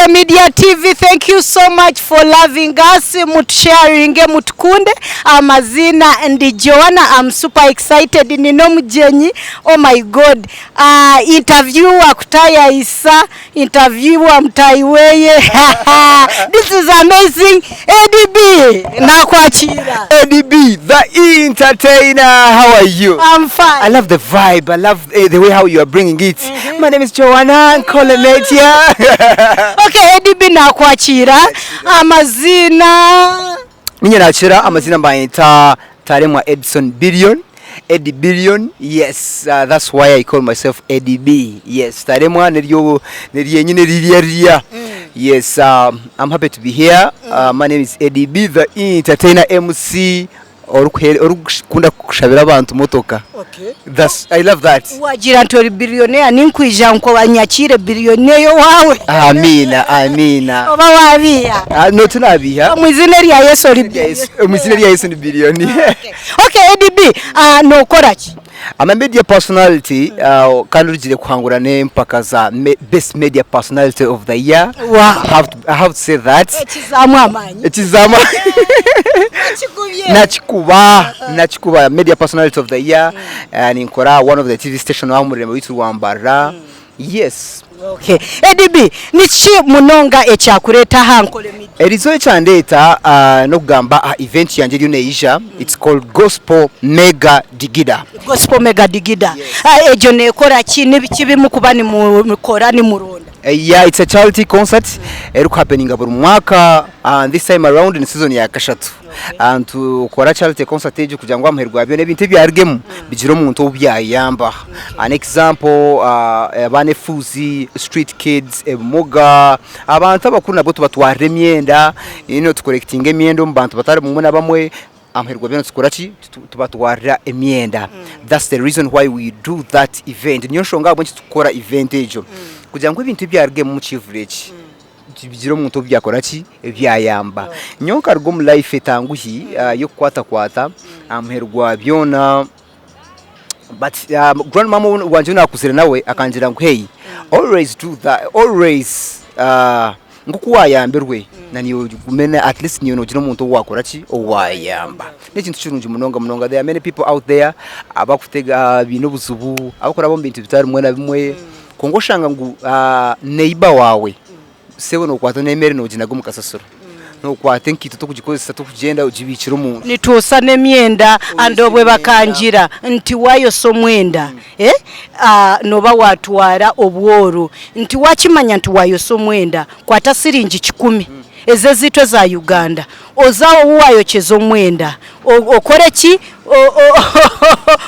Media TV. Thank you so much for loving us. Mutusharinge, mutukunde. Amazina ndi Joanna. I'm super excited. Nina omugyenyi. Oh my God. Interviewer kutayayisa, interviewer mutayi weye. This is amazing. ADB nakwakira. ADB, the entertainer. How are you? I'm fine. I love the vibe. I love the way how you are bringing it. My name is Joanna Ankole Media. Okay, ADB nakwakira. Amazina. Ninye nakira amazina mbayita Taremwa Edson Billion. Eddie Billion. Yes, that's why I call myself ADB. Yes, Taremwa neryo neryenyine rirya rirya. Yes, I'm happy to be here. My name is ADB, the entertainer MC orikukunda kushabira abantu motoka. I love that. Wagira nti ori billionaire ninkwija nko nyakire billionaire wawe. Amina, amina. Oba wabiha. Ah, no tunabiha. Mu izina rya Yesu ori Yes, mu izina rya Yesu ni billionaire. Okay, ADB, nokora ki? I'm a media personality kandi orugire kuhangura n'empaka za best media personality of the year. I have to say that. Ekizaamu amaanyi. Ekizaamu Kikubye. Nakikuba nakikuba media personality of the year. Ninkora one of the TV station aho omurembo waitu Rwambarara. Yes. Okay. ADB, niki munonga ekyakureeta aha Ankole Media? Erizo ekyandeeta n'okugamba aha event yangye eriyo neija. It's called Gospel Mega Digida. Gospel Mega Digida. Egyo neekora ki? Nibiki bimukuba nimukora nimuronda? Yeah, it's a charity concert erikuhappeninga buri mwaka and this time around ni season ya kashatu. Tukora charity concert egyo kugira ngu amuheru gwa byona ebintu ebyarugemu bigire omuntu ou byayamba. An example, abaana efuuzi, street kids, ebimuga, abantu abakuru nabwo tubatwarira emyenda, tucollectinga emyenda omu bantu batari bamwe na bamwe. Amuheru gwa byona tukora ki? Tubatwarira emyenda. That's the reason why we do that event. Niyo nshonga ahabw'enki tukora event egyo. Kugira ngu ebintu ebyarugemu omu kivure eki bigire omuntu ou byakora ki? Ebyayamba. Nyowe nkaruga omu life etanguhi y'okukwatakwata aha muheru gwa byona, but grandmama wangye ou naakuzire nawe akangira ngu, "Hey, always do that, always nk'oku waayambirwe na niiwe ogume at least niiwe noogira omuntu ou waakora ki? Ou waayamba." N'ekintu kirungi munonga munonga. There are many people out there abakutega biine obuzibu, abakuraba omu bintu bitari bimwe na bimwe, kwonka oshanga ngu neighbour waawe sebo nookwata n'emere nooginaga omu kasasiro, nookwata enkaito tokugikozesa tokugyenda ogibiikire omuntu. Nitwosa n'emyenda and obwe bakangira nti wayosa omwenda nooba watwara obworu nti wakimanya nti wayosa omwenda kwata siringi 100 ezi ezaitu eza Uganda oze aho ou wayokyeza omwenda okore ki?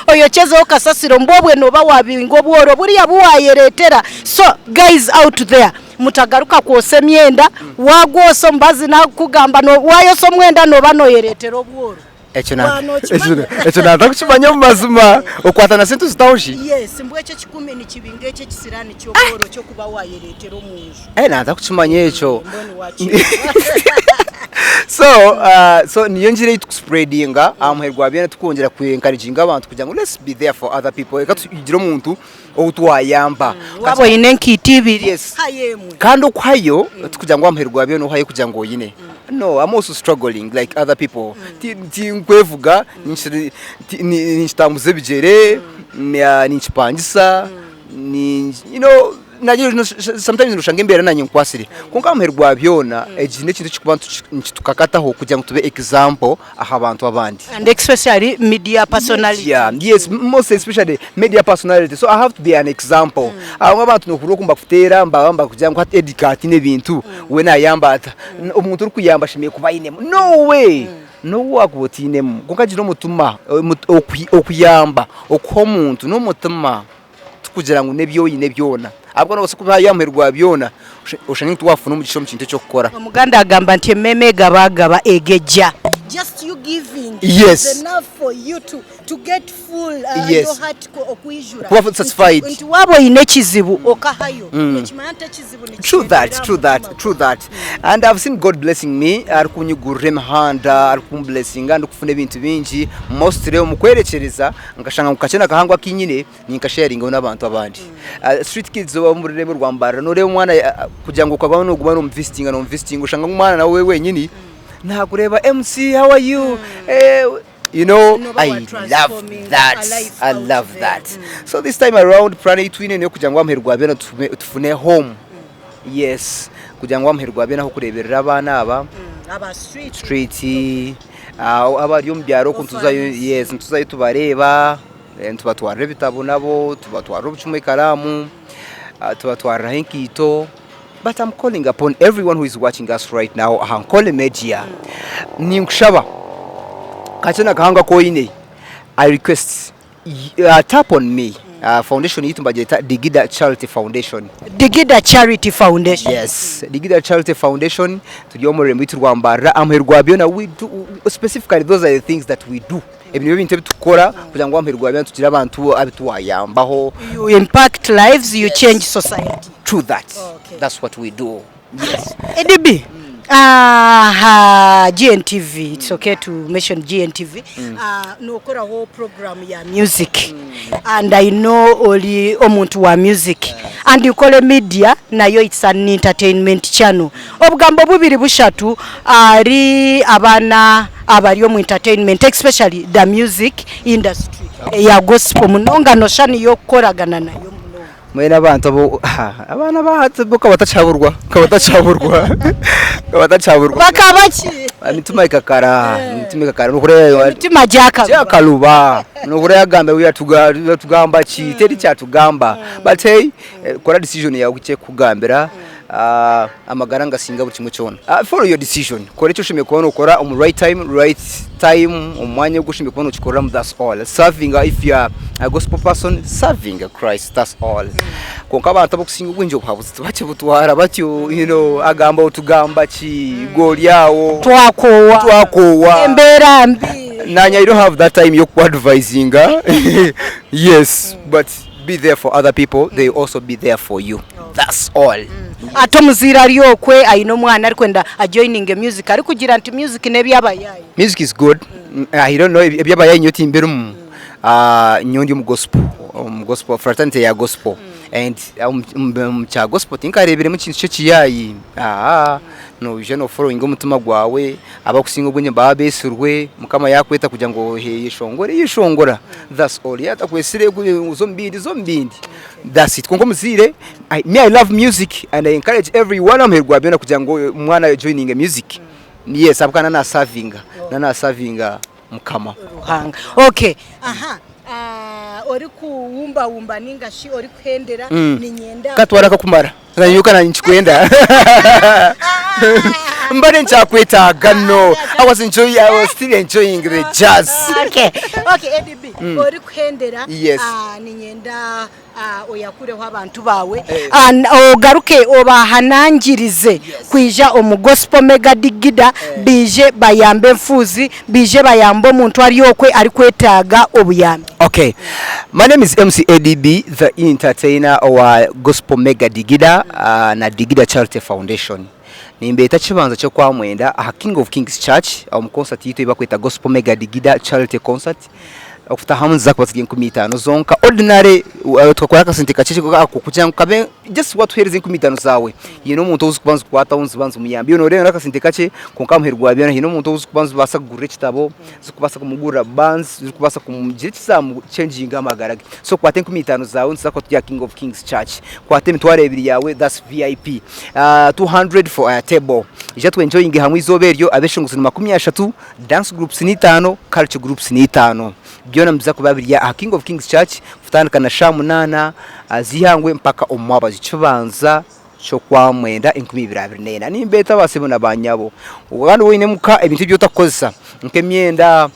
Oyokyezeho kasasiro mbwobwe nooba wabinga obworo buriya bu wayereetera. So guys out there, mutagaruka kwosa emyenda, wagwosa omubazi nakugamba wayosa omwenda nooba noyereetera obworo. Ekyo Wa nookimanya? Ekyo naaza kukimanya omu mazima. Okwata na sente ozitaho shi? Yes, mbwe ekyo ekikumi nikibinga ekyo ekisiraani ky'obworo ky'okuba wayereetera omu nju. Eh, naaza kukimanya ekyo. Mbwenu wakimanya. So niyo ngira ei tukuspreadinga aha muheru gwa byona tukwongyera ku encouraginga abantu kugira ngu let's be there for other people. Reka tugire omuntu ou twayamba. Waaba oine enkaito ibiri, hayo emwe. Kandi okuhayo tikugira ngu aha muheru gwa byona ohayo kugira ngu oyine. No, I'm also struggling like other people. Tinkwevuga, ninkitambuza ebigyere, ninkipangisa, sometimes noshanga embeera nanye enkwasire. Kwonka aha muheru gwa byona, eki n'ekintu ekirikuba nikitukakataho kugira ngu tube example aha bantu abandi. And especially media personality. Yeah, yes, most especially media personality. So I have to be an example. Abamwe abantu nohurira oku mbakuteera mbaba mbakugira ngu hati Edgar atiine ebintu, we nayamba ata? Omuntu orikuyamba ashemereire kuba ainemu. No way! N'obu waakuba otiinemu, kwonka gira omutima, okuyamba, okuha omuntu n'omutima tikugira ngu n'ebi oine byona. Ahabw'okuba noobaasa kuba aha muheru gwa byona oshange ngu tiwaafuna omugisha omu kintu eki orikukora. Omuganda agamba nti emmeeme egabagaba egejja. Just you giving is enough for you to. To get full, uh, Yes. your heart okwijura. Kuba satisfied. Nti waaba oine ekizibu okahayo, nokimanya nti ekizibu True that, nikigyendera true aha that, mutima true that. And I've seen God blessing me, arikunyigurira emihanda, arikumblessinga, ndikufuna ebintu bingi, mostly omu kwerekyereza nkashanga ngu kakye na kahango aku nyine ninkasharingaho n'abantu abandi. Street kids omu rurembo rwa Mbarara noreeba omwana kugira ngu okaba noguma nomuvisitinga nomuvisitinga oshanga ngu omwana nawe wenyini nakureeba MC how are you? Eh, you know Noba I wa love transforming that a life I out love there. that so this time around plan ei twine neyokugira ngu amuheru gwa byona tufune home yes kugira ngu amuheru gwa byona ahokureberera abaana aba Aba street. street abari omu byaro oku nituzayo Orphans. yes nituzayo tubareeba nitubatwarira ebitabo nabo tubatwarira obucumu ekaraamu tubatwariraho enkaito but I'm calling upon everyone who is watching us right now aha Nkole Media ninkushaba kakye na kahango aku oine I request tap on me foundation yaitu nibagyeta Digida Charity Foundation. Digida Charity Foundation. Yes, Digida Charity Foundation turi omu rurembo rwaitu rwa Mbarara aha muheru gwa byona we do specifically those are the things that we do ebi nibyo bintu ebi tukukora kugira ngu aha muheru gwa byona tugire abantu abu twayambaho. You impact lives, you change society. True that. Okay. That's what we do. Yes. ADB. Aha GNTV. It's okay to mention GNTV. Nokoraho program ya music. And I know oli omuntu wa music. And Nkole Media nayo it's an entertainment channel. Obugambo bubiri bushatu ahari abaana abari omu entertainment especially the music industry eya gospel munonga nosha niyo okukoragana nayo munonga. Mbwenu abantu abo abaana ba hati bo kabatakyaburwa kabatakyaburwa kabatakyaburwa. Bakaba ki? Emitima ekakara emitima ekakara nokureeba Emitima gyakaruba. Gyakaruba nokureeba yagamba ngu yatugamba ki teri kyatugamba but hey kora decision yaawe oku ekukugambira amagara nigasinga buri kimwe kyona. Follow your decision kora eki oshemereire kuba nokora omu right time right time omu mwanya ogu oshemereire kuba nokikoreramu that's all. Serving if you are a gospel person serving Christ that's all. Kwonka abantu abakusinga obwingi obuhabuzi tibakibutwara batyo you know agamba otugamba ki gwe ori aho Twakoowa. twakoowa Embeera mbi. Nanye I don't have that time yoku advisinga yes but be there for other people they also be there for you that's all. Ate omuzaire ari okwe aine omwana arikwenda ajoininge music arikugira nti music n'eby'abayaayi. Music is good I don't know eby'abayaayi nyowe timbirimu nyowe ndi omu gospel omu gospel fraternity ya gospel and omu kya gospel tinkareebiremu ekintu ky'ekiyaayi ahaa noija no followinga omutima gwawe abakusinga obwingi nibaba beetsirwe mukama yaakweta kugira ngu oyeshongore yeshongora that's all yaaba atakwetsire oze omu bindi za omu bindi that's it kwonka omuzaire me I love music and I encourage everyone aha muheru gwa byona kugira ngu omwana ajoininge music yes ahabw'okuba naaba nasavinga naaba nasavinga mukama. Ruhanga. Okay. Aha. Orikuwumbawumba ninga shi orikuhendera niinyenda. Katwara kakumara nyowe nanye nikikwenda mbare nkyakwetaaga no I was enjoying I was still enjoying the jazz. Okay. Okay ADB orikuhendera Yes. niinyenda oyakureho abantu baawe ogaruke obahanangirize kwija omu Gospel Mega Digida baije bayambe enfuuzi, baije bayambe omuntu ari okwe arikwetaaga obuyambi. Okay, my name is MC ADB the entertainer owa Gospel Mega Digida na Digida Charity Foundation. Nimbeeta kibanza ky'okwamwenda aha King of Kings Church omu concert yaitu ei barikweta Gospel Mega Digida Charity Concert. Okutahamu niziza kuba ziri 5000 zonka ordinary tukakora akasente kakye ako kugira ngu kabe just watuhereza 5000 zaawe haine omuntu ou zikuba nizikwataho niziba nizimuyamba iwe noreeba n'akasente kakye kwonka aha muheru gwa byona haine omuntu ou zikuba nizibaasa kugurira ekitabo, zirikubaasa kumugurira buns, zirikubaasa kumugira eki zamuchenginga aha magara ge. So kwata 5000 zaawe nituza kuba turi aha King of Kings Church. Kwata 2000 yaawe that's VIP. 200 for a table. Ija twenjoyinge hamwe eizooba eryo abeshongozi ni 30. Dance groups ni itaano, culture groups ni itaano. Byona nibiza kuba biri aha King of Kings Church kutandika na shaaha munaana z'eihangwe mpaka omu mwabazyo kibanza ky'okwamwenda 2024. Nimbeeta ba sebo na ba nyabo. Kandi waaba oine omuka ebintu ebi otakukozesa nk'emyenda,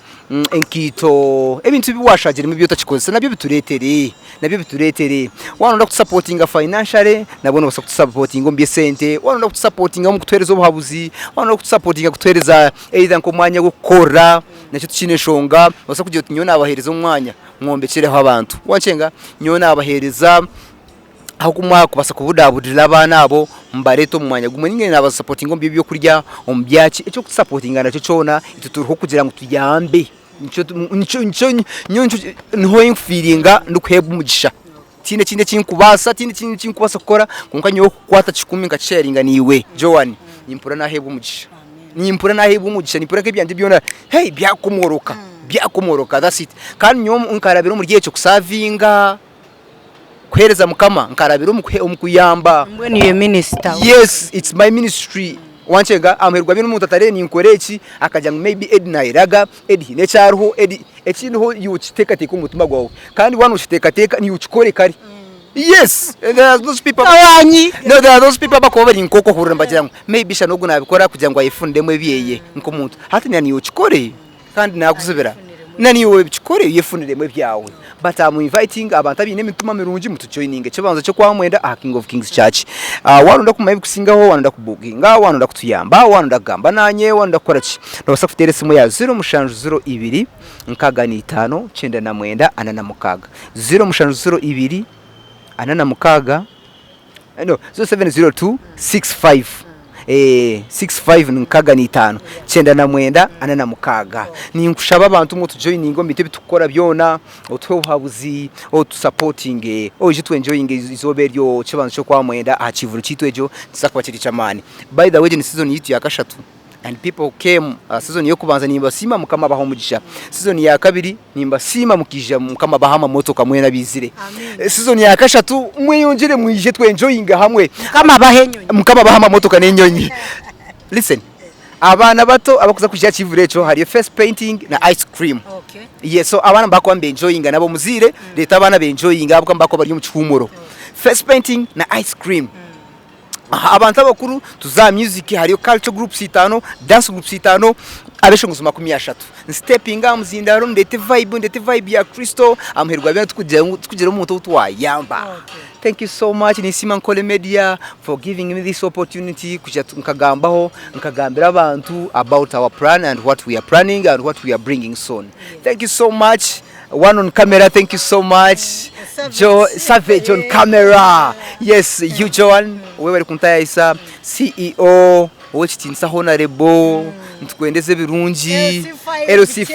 enkaito, ebintu ebi waashagiremu ebi otakikozesa nabyo bitureetere. Nabyo bitureetere. Waaba nooyenda kutusapotinga financially, nabwo noobaasa kutusapotinga omu by'esente, waaba nooyenda kutusapotinga omu kutuheereza obuhabuzi, waaba nooyenda kutusapotinga kutuheereza either nk'omwanya gw'okukorera, Nakyo tikiine nshonga, noobaasa kugira oti nyowe naabaheereza omwanya mwombekyereho abantu. Wankyenga? Nyowe naabaheereza ahu mwakubaasa kubudaabudira abaana abo mubareete omu mwanya gumwe nainga naabasapotinga omu by'ebyokurya, omu byaki, eky'okutusapotinga nakyo kyona itwe turiho kugira ngu tuyambe. Nikyo nikyo nikyo nyowe niho nkufiiringa ndikuheebwa omugisha. Tihaine ekindi eki nkubaasa, tihaine ekindi eki nkubaasa kukora kwonka nyowe kukwata kikumi nkakisheyaringa naiwe Joan, nimpurira naaheebwa omugisha. Nimpurira naaheebwa omugisha, nimpurira nk'ebyangye byona hey byakomoroka, byakomoroka that's it. Kandi nyowe nkarabira omuri ekyo kusavinga, kuheereza Mukama, nkarabira omu kuyamba. Mbwenu iwe minisita. Yes, it's my ministry. Wankyenga aha muheru gwa byona omuntu atareeba ninkora eki, akagira ngu maybe Eddy naayeraga, Eddy haine eki ariho, Eddy ekiriho iwe okiteekateeke omu mutima gwawe kandi waaba nookiteekateeka naiwe okikore kare. Yes, there are those people Awanyi. No, there are those people abakuba bari nk'okwo ohurira nibagira ngu maybe shana ogu naabikora kugira ngu ayefuniremu ebyeye nk'omuntu. Hati na naiwe okikore kandi naakuzibira. Na naiwe okikore oyefuniremu ebyawe. But am inviting abantu abaine emitima mirungi mutujoininge ekibanza ky'okwamwenda aha King of Kings Church. Waaba noyenda kumanya ebikusingaho, waaba noyenda kubukinga, waaba noyenda kutuyamba, waaba noyenda kugamba naanye, waaba noyenda kukora ki, noobaasa kuteera esimu ya 0702 65 99 46. 0702 46 No, 0702 65 eh, 65 65 99 46. Ninkushaba abantu mwe otujoininge omu bintu ebi turikukora byona, otuhe obuhabuzi, otusapotinge, oije twenjoyinge eizooba eryo kibanza ky'okwamwenda aha kivuru kyaitu ekyo nikiza kuba kiri eky'amaani. By the way egi ni season yaitu ya kashatu and people came season y'okubanza nimbasiima Mukama abahe omugisha, season ya kabiri Nimbasiima mukaija mukama abahe amamotoka mwena abaizire. Season ya kashatu mweyongyere mwije twenjoyinge hamwe. Mukama abahe enyonyi. Mukama abahe amamotoka n'enyonyi. Listen, abaana bato abakuza kwija aha kivure ekyo hariyo face painting na ice cream. Okay. Yes, so abaana nibakuba nibenjoyinga nabo omuzaire reeta abaana benjoyinge ahabw'okuba nibakuba bari omu kihuumuro. Face painting na ice cream. Aha abantu abakuru tuza aha music hariyo culture groups itaano, dance groups itaano, abeshongozi 30. Nsitepinga aha muzindaaro ndeete vibe, ndeete vibe ya Kristo, aha muheru gwa byona tukugira ngu tukugira omuntu ou twayamba. Thank you so much ninsiima Nkole Media for giving me this opportunity kugira nkagambaho, nkagambira abantu about our plan and what we are planning and what we are bringing soon. Thank you so much. One on camera, thank you so much. Joe Savage on camera. Yes, you Joan, wewe bari kuntayayisa CEO ow'ekitiinisa Honorable nitukwendeza ebirungi LC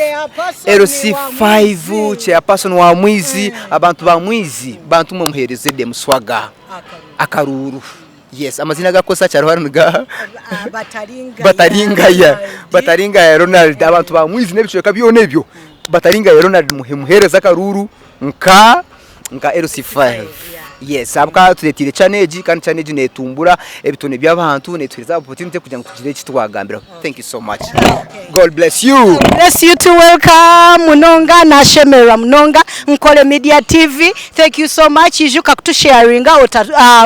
LC5 chairperson wa Mwizi abantu ba Mwizi bantu mwe muhereze dem swaga akaruuru. Yes, amazina agakukozesa akyariho hariho niga Bataringaya Bataringaya Ronald abantu ba Mwizi n'ebicweka byona ebyo Bataringaya Ronald muheereze akaruuru nka nka LC5 yes ahabw'okuba atureeteire channel egi kandi channel egi neetumbura ebitone by'abantu neetuheereza opportunity kugira ngu tugire eki twagambiraho thank you so much God bless you. Bless you too welcome munonga nashemererwa munonga Nkole Media TV thank you so much ijuka kutusharinga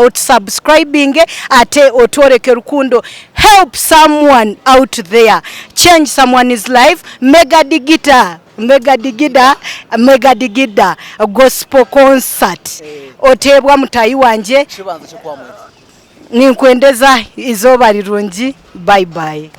otusubscribinge ate otworeke rukundo help someone out there change someone's life mega digita mega digida mega digida gospel concert oteebwa mutahi wangye ninkwendeza izooba rirungi bye bye.